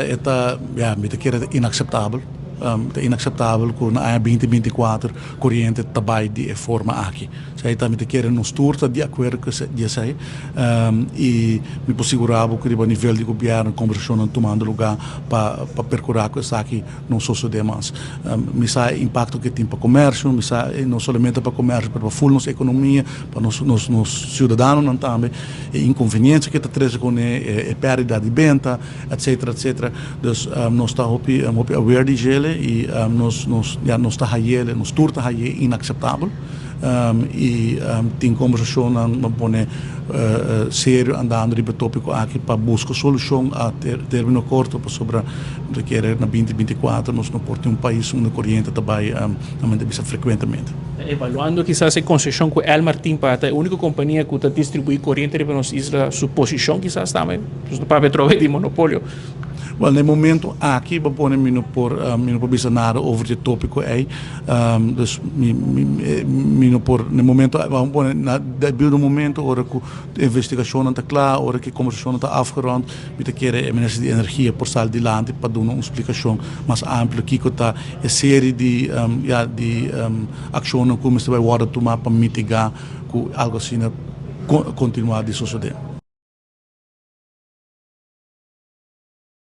E ta, ya, mi ta kere ta inakseptabel. Ta inakseptabel ku na aña 2024 koriente ta bai di e forma aki. Esei ta, mi ta kere nos tur ta di akuerdo ku di esei. I mi por sigurá bo ku riba nivel di gobièrnu kombersashonnan tumando lugá pa pa perkurá ku esaki no sosodé mas. Mi sa e impakto ku e tin pa komersio, mi sa no solamente pa komersio pero pa ful nos ekonomia, pa nos nos nos siudadanonan tambe, e inkonveniensia ku e ta trese kuné, e pèrdida di benta. Etcetera etcetera dus nos ta hopi hopi aware di djele y nos nos ya nos ta hayele nos tur ta haye inaceptabel y tin conversacionnan ban pone serio andando riba e topico aki pa busca solucion a termino corto pasobra mi ta kere na 2024 nos no por tin un pais unda coriente ta bay nan ta bisa frecuentemente. Evaluando kisas e concesión cu Elmar tin pa ta e unico compania cu ta distribui coriente riba nos isla su posicion kisas tambe. Nos no papia atrobe di monopolio. Wel, na e momento aki bo pone mi no por mi no por bisa nada over di e topico ey. Dus mi mi mi no por na e momento bo pone na debido momento ora cu e investigacionnan ta cla, ora cu e conversacionnan ta afgerond, mi ta kere e minister di energia por sali dilanti pa duna un splicacion mas amplio kico ta e serie di ya di accionnan cu mester bay wordo tuma pa mitiga cu algo asina continua di sosode.